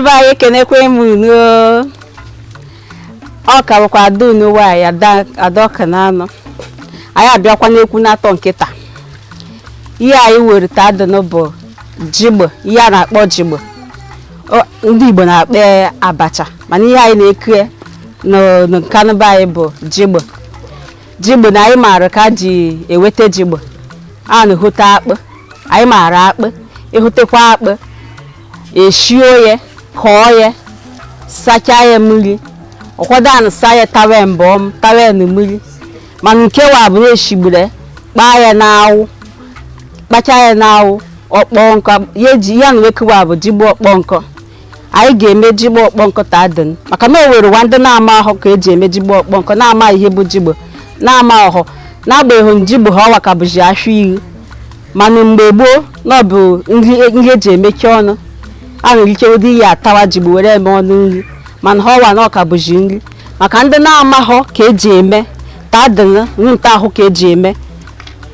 Be anyị, ekenekwe m unu. Ọ ka bụkwa ada unu nwaanyị, Adaọka na anọ. Anyị abịakwa n'ekwu n'atọ nkịta. Ihe anyị were taa dịnụ bụ jigbo, ihe a na-akpọ jigbo. Ndị Igbo na-akpọ ya abacha, mana ihe anyị na-eke n'Nkanụ be anyị bụ jigbo. Jigbo na anyị maara ka ji eweta jigbo. A na-ehute akpụ, anyị maara akpụ, ehutekwa akpụ, eshio ya, kọọ ya, sachaa ya mmiri. Ụfọdụ a na-asa ya tawe mbọm, tawe na mmiri, mana nke wa bụ na eshigbure kpaa ya n'anwụ, kpachaa ya n'anwụ, ọkpọ nkọ. Ya eji ya na wekewa bụ jigbo ọkpọ nkọ. Anyị ga-eme jigbo ọkpọ nkọ taa dị, maka na o nwere ụwa ndị na-ama ahụ ka eji eme jigbo ọkpọ nkọ, na-ama ihe bụ jigbo, na-ama ọhụ, n'agbanyeghị jigbo ha ọwa ka bụzi afọ ihu. Mana mgbe gboo na ọ bụ nri eji emechi ọnụ, a nwere ike ụdị ihe atawa jigbo were eme ọnụ nri, mana ha ọwa na ọ ka bụzi nri maka ndị na-amahụ ka eji eme taa dị nta ahụ ka eji eme.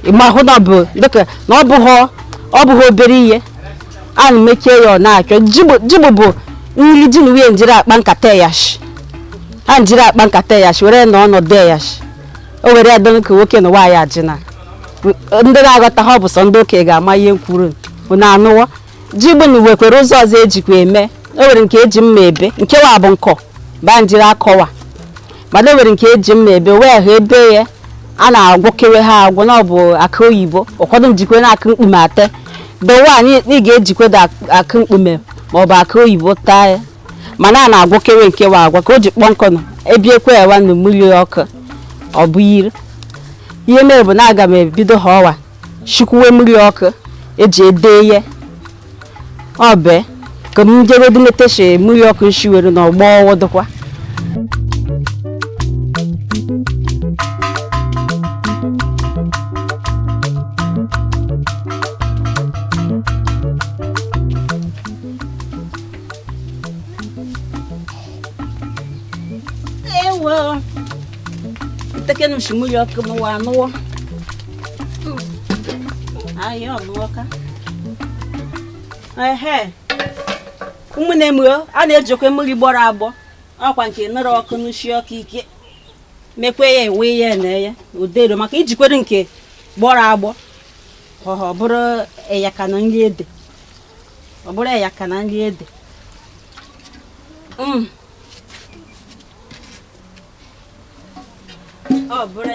Ịmahụ na ọ bụ dịka na ọ bụghị obere ihe a na-emechie ya, ọ na-achọ jigbo bụ nri ji na nwunye njiri akpa nkata yashi, ha njiri akpa nkata yashi were na ọnọdụ yashi, o were ya dị ka nwoke na nwaanyị ajina. Ndị na-aghọta ha ọ bụ sọ ndị okenye ga-ama ihe kwuru na anụwo. Jigbo na nwekwara ụzọ ọzọ ejikwa eme. O nwere nke eji mma ebe, nke wa bụ nkọ ba njiri akọwa, mana o nwere nke eji mma ebe wee ha ebe ya a na-agwọkewe ha agwọ na ọ bụ akụ oyibo. Ụfọdụ njikwe na akụ mkpume ate dowa ị ga-ejikwe akụ mkpume maọbụ akụ oyibo taa ya, mana a na-agwọkewe nke wa agwa ka o ji kpọ nkọ nọ ebiekwe ya na mmiri ọkụ. Ọ bụ yiri ihe mere bụ na aga m ebido ha ọwa shikwuwe mmiri ọkụ eji ede ihe ọ bụ ka m jegodu meteshi mmiri ọkụ nshiwere na ọgbọ ọwụdụkwa. Ewo, ntekenu shi mmiri ọkụ m wa anụwo anyị ọnụọka. Ehe, ụmụnne m, a na-ejikwa mmiri gbọrọ agbọ, ọkwa nke nọrọ ọkụ n'ushi ọkụ ike mekwe ya ewe ya na ya odero, maka ijikwere nke gbọrọ agbọ ọ bụrụ eyaka na nri ede, ọ bụrụ eyaka na nri ede. Ọ bụrụ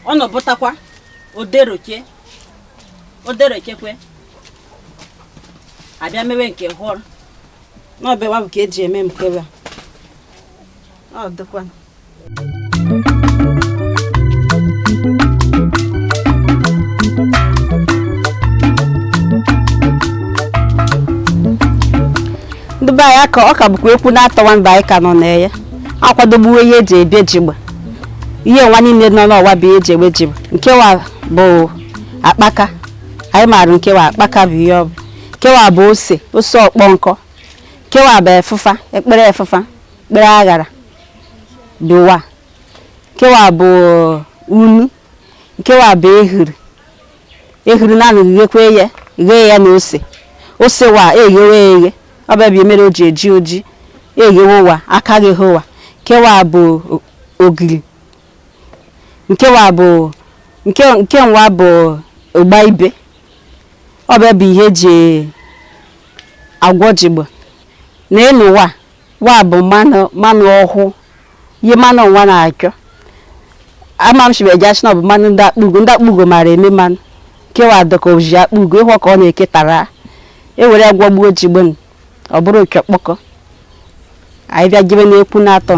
ọ nọbụtakwa oderoke oderokekwe abịa mewe nke hụrụ n'ọbịa bụ ka eji eme mkewe ọ dịkwa. Ndị be anyị, aka ọ ka bụkwa ekwu na-atọwa mgbe anyị ka nọ na ya akwadogbuwe ihe eji ebie jigba. Ihe nwa niile nọ n'ọwa bụ ihe eji egbe jigba. Nkewa bụ akpaka, anyị maara nkewa akpaka bụ ihe ọ bụ. Nkewa bụ ose, ose ọkpọ nkọ. Nkewa bụ efụfa, ekpere efụfa, ekpere aghara bụ wa. Nkewa bụ unu. Nkewa bụ ehuru, ehuru na ghekwe ya, ghee ya na ose. Ose wa eghewe eghe, ọ bụ ebe mere o ji eji oji eghewe ụwa aka gị hụwa. Nkewa bụ ogiri. Nkewa bụ nke nwa bụ ụgba ibe. Ọ bụ ihe eji agwọ jigbo. Na elu wa wa bụ mmanụ ọhụụ, ihe mmanụ nwa na-achọ ama m shibe jashi na ọ bụ mmanụ ndị akpụgo, ndị akpụgo mara eme mmanụ. Nkewa dịka oji akpụgo ịhụ ka ọ na-eketara ewere gwọgbuo jigbo, ọ bụrụ oke ọkpọkọ. Anyị bịa jebe n'ekwu na-atọ.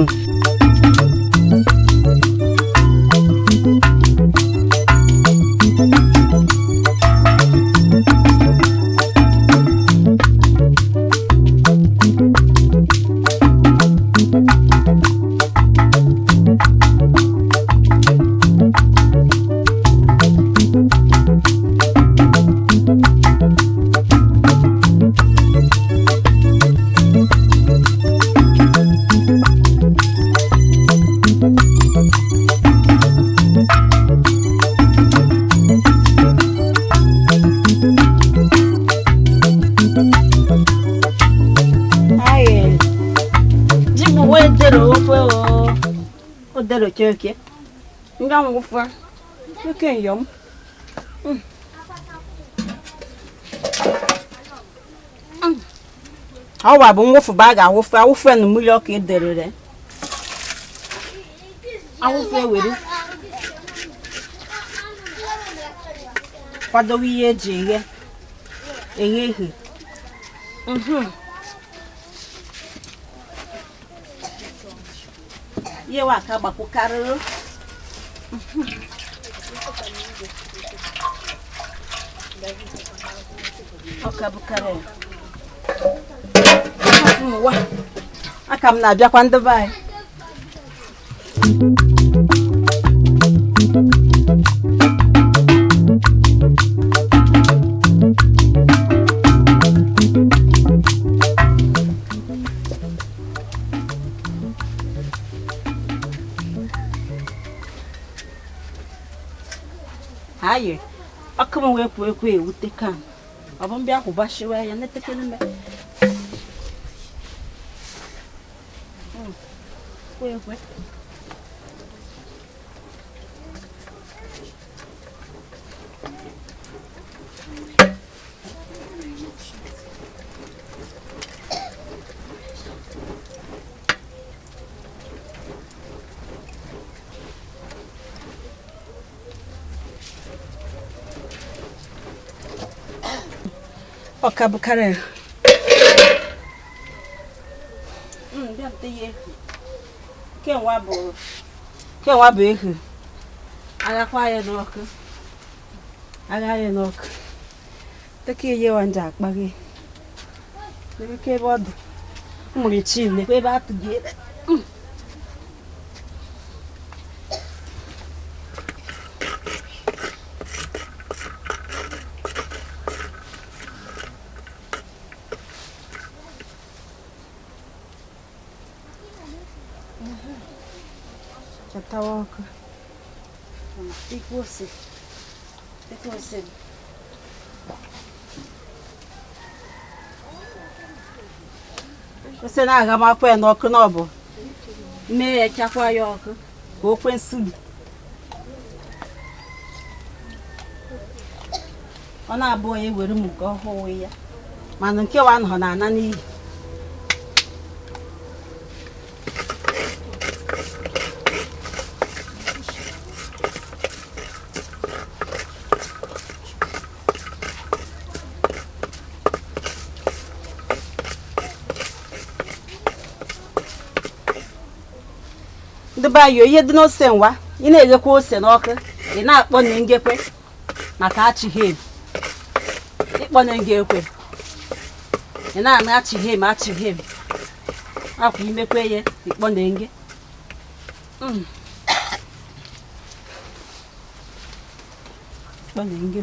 Ofe o odere oke nga nwụfe oke nyom. Ọwa bụ nwụfụ ba a ga-awụfe awụfe na mmiri ọkụ ederere awụfe were kwadowe ihe eji eghe eghe ehe. Ihe wa aka gbakwukarịrị. Ọka bụkarị ụwa aka m na-abịakwa ndị be anyị. Ayi, ọkụ m wee kwuo ekwe ewute ka ọ bụ mbịa kwụbashiwa ya netekele me. Ekwe. Ọka bụkarị. Kenwa bụ ehu. Agakwa ya n'ọkụ. Agha ya n'ọkụ. Teke ihe wa nje akpa gị. Ebe ebe ọ dị. Mmiri chi nekwa ebe atụghị ebe. Chatawa ọkụ. Tikwa ose. Tikwa ose. Ose na-agha m akwa ya n'ọkụ na ọ bụ mee ya chakwa ya ọkụ ka o kwe nsuli. Ọ na-abụ onye were m nke ọhụụ ya mana nke wa nọ na-ana n'iyi. Ndị be anyị, ihe dị n'ose nwa ị na-eghekwa ose n'ọkụ ị na-akpọ na ngekwe maka achịghem. Ịkpọ na ngekwe ị na-anụ achịghem achịghem akwa imekwe ya ịkpọ na nge. Ịkpọ na nge.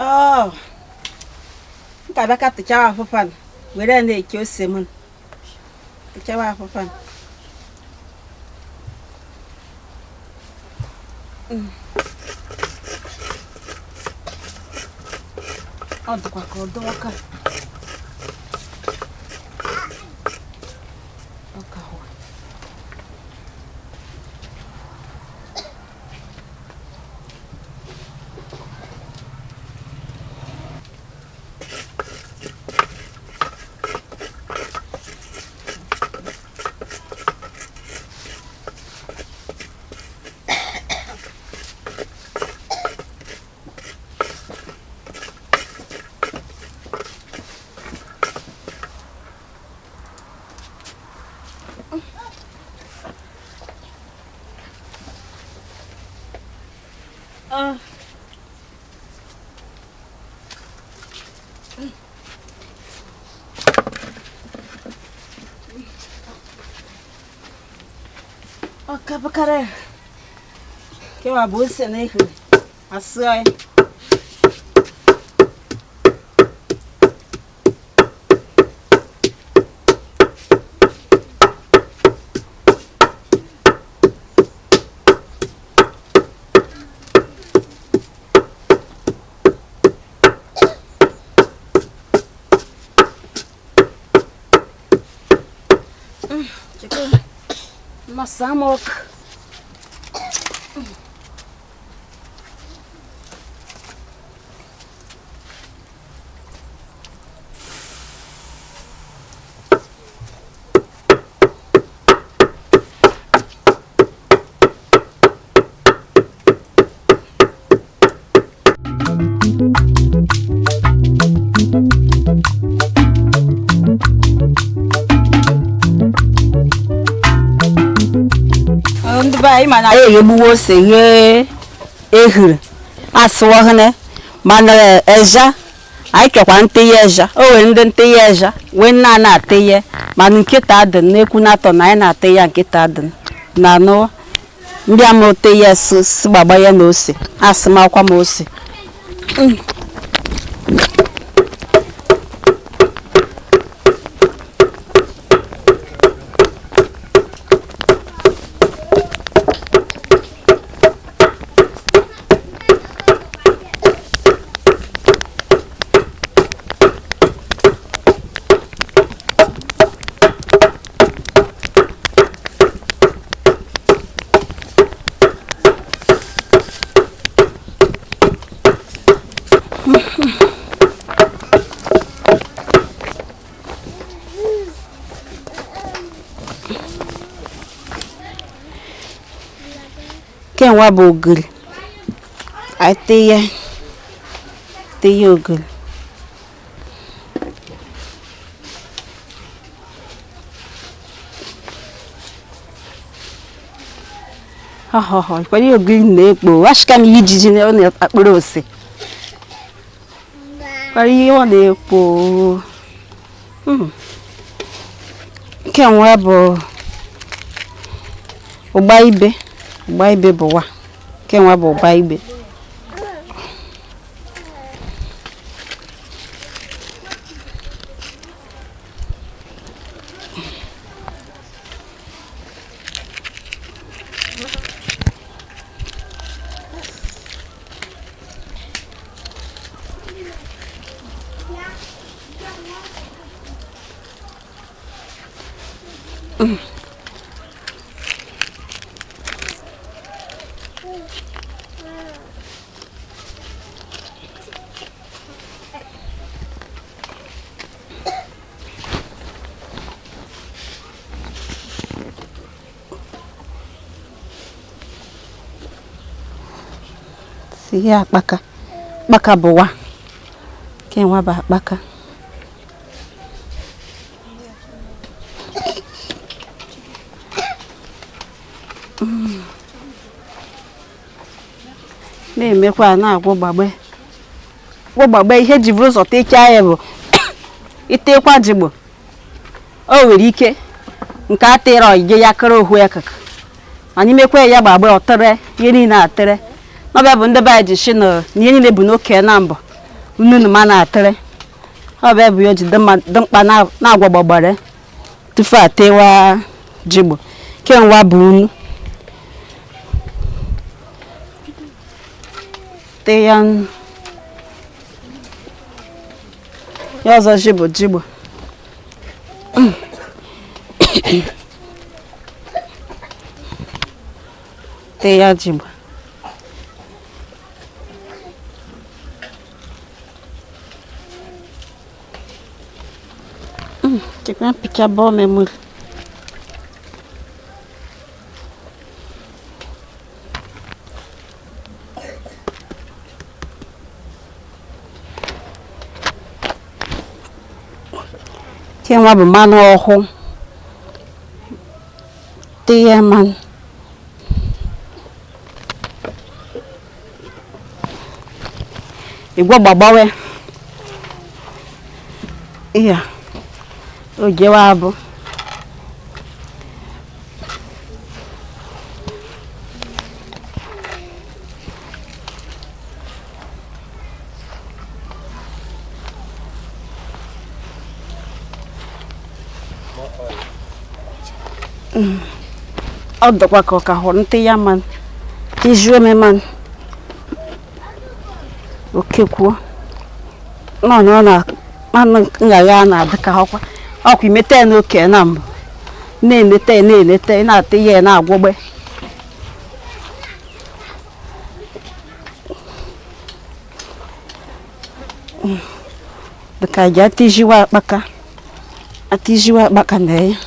Oh, nka bịa ka tụchawa afụfa were na-eke ose m tụchawa afụfa. Ọ dịkwa ka ọ dọka. Ọka hụ. Ọkabụkarị kewa bụ ose na ehuru asụ ya. Masamok. Ndị be anyị mana anyị eghegbuwo ose, ghee ehuru, asụwahụne, mana eja anyị chọkwa ntinye eja. O nwere ndị ntinye eja wee nna na-atinye, mana nkịta dị n'ekwu na-atọ na anyị na-atinye ya. Nkịta dị na anụ ndị ama tinye si gbagba ya na ose, asụmakwa m ose. Kenwa bụ ogiri, anyị tinye tinye ogiri. Ọhọhọ kwere ogiri na-ekpo ashika m ihe ijiji na ọ na-akpụrụ ose kwere ihe ọ na-ekpo. Kenwa bụ ụgba ibe, ụgba ibe bụ wa kenwa bụ ụgba ibe. Ihe akpaka, akpaka bụ wa kenwa bụ akpaka. Na-emekwa na-agwọ gbagbe gwọ gbagbe. Ihe ji bụrụ ụzọ techaa ya bụ itekwa jigbo, o nwere ike nke atịrọ ije ya kọrọ ohu ya kaka, mana imekwa ya gbagbe ọtịrị ihe niile atịrị. N'ọbịa bụ ndị be anyị ji shi na ihe niile bụ n'oke na mbụ nnụnụ ma na-atịrị. Ọbịa bụ ya ji dị mkpa na-agwa gbagbara tupu atewa jigbo. Kenwa bụ unu tee ya nnu. Ya ọzọ ji bụ jigbo. Tee ya jigbo. Chekwa picha bọọ memori. Kenwa bụ mmanụ ọhụụ. Tee ya mmanụ. Igwe gbagbawe. Iya. Ogewa abụ. Ọ dọkwa ka ọ ka hụrụ ntị ya man izu eme man oke kwuo nọ na ọ na manụ ngagha na-adị ka ọkwa ọkwa imete ya n'oke na mbụ na-enete na-enete na-ata ihe na-agwọgbe. Dịka ji atijiwa akpaka atijiwa akpaka na ya.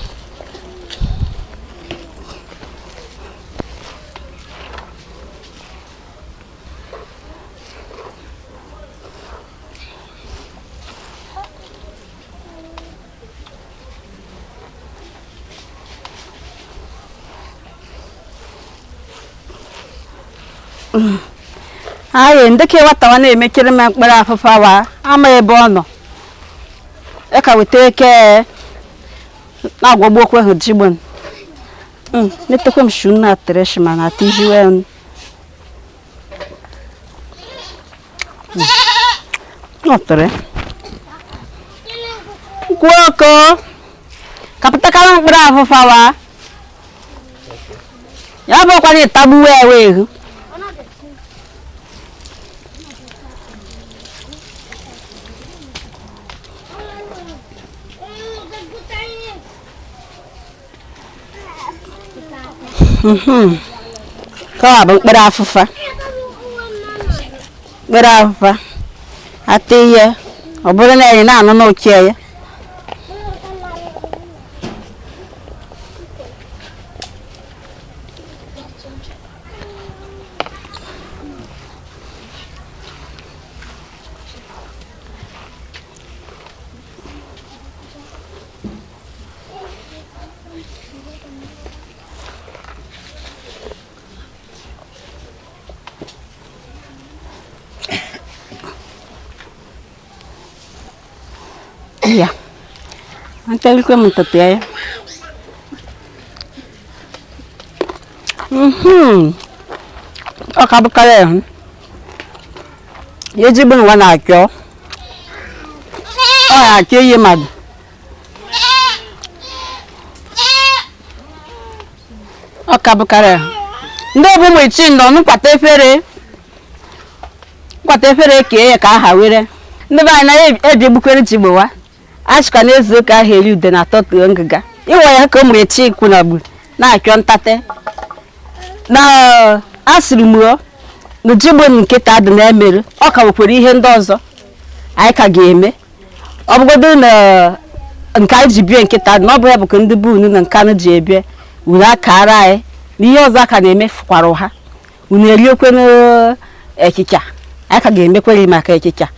Anyị ndị ka nwatawa na-emekere m mkpụrụ afụfa wa ama ebe ọ nọ e ka weta eke na-agwọgbu okwe hụ jigbon netekwe m shu na tereshi ma na tijiwe m ọ tere kwuo oko kapụtakara mkpụrụ afụfa wa ya bụkwa na ịtagbuwe ewe ehu. Ka ọ bụ mkpụrụ afụfa mkpụrụ afụfa ata ihe ọ bụrụ na anyị na-anụ n'oke ya. Ya ntelikwe m ntụtụ ya. Ọ ka bụkarị ahụ ya ezigbo nwa na-achọ ọ na-achọ ihe mmadụ. Ọ ka bụkarị ahụ ndị ọbụ ụmụ ichi nọ nkwata efere nkwata efere kee ya ka aha were ndị be anyị na ebi egbukwere ji gbowa achịkwa na-ezu ụka ahụ eri ude na atọtuo ngịga ịwa ya ka o mere chi ikwu na gburu na-achọ ntate na asịrị m o na jigbo nkịta dị na-emerụ ọ ka nwekwara ihe ndị ọzọ anyị ka ga-eme ọ bụgodo na nke anyị ji bie nkịta dị na ọ bụ ya bụ ka ndị bụ unu na nkanụ ji ebie unu akara anyị na ihe ọzọ aka na-eme fụkwara ha unu eriokwe n'echicha anyị ka ga-emekwere maka echicha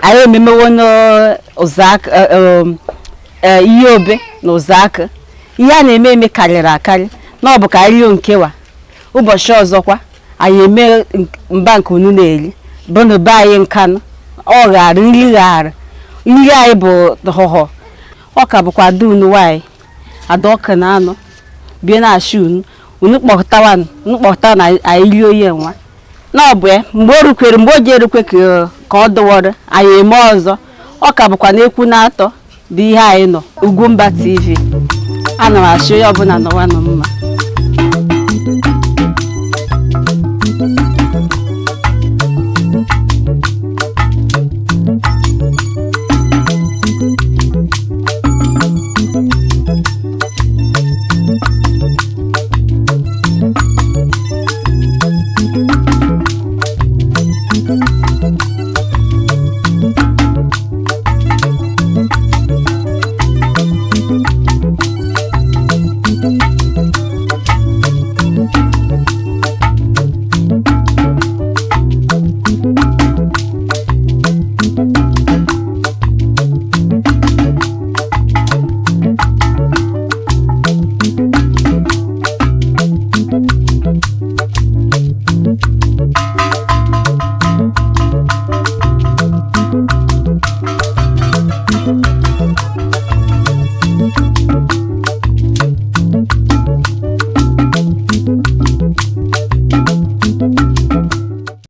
anyị ememewo n'ụzọ aka ihe obe na ụzọ aka ihe a na-eme eme karịrị akarị na ọ bụ ka anyị rio nkewa ụbọchị ọzọkwa anyị eme mba nke unu na-eri bụ na be anyị nkanụ ọ ghara nri ghara nri anyị bụ họhọ ọ ka bụkwa ada unu nwaanyị ada ọka na anụ bie na-achị unu unu kpọtawa unu kpọtawa na anyị rie oye nwa na ọ bụ ya mgbe o rukwere mgbe o ji erukwe ka ọ dụwọrọ anyị eme ọzọ ọ ka bụkwa na ekwu na atọ bụ ihe anyị nọ Ugwumba TV. Ana m achọ onye ọbụla nọwa nọ mma.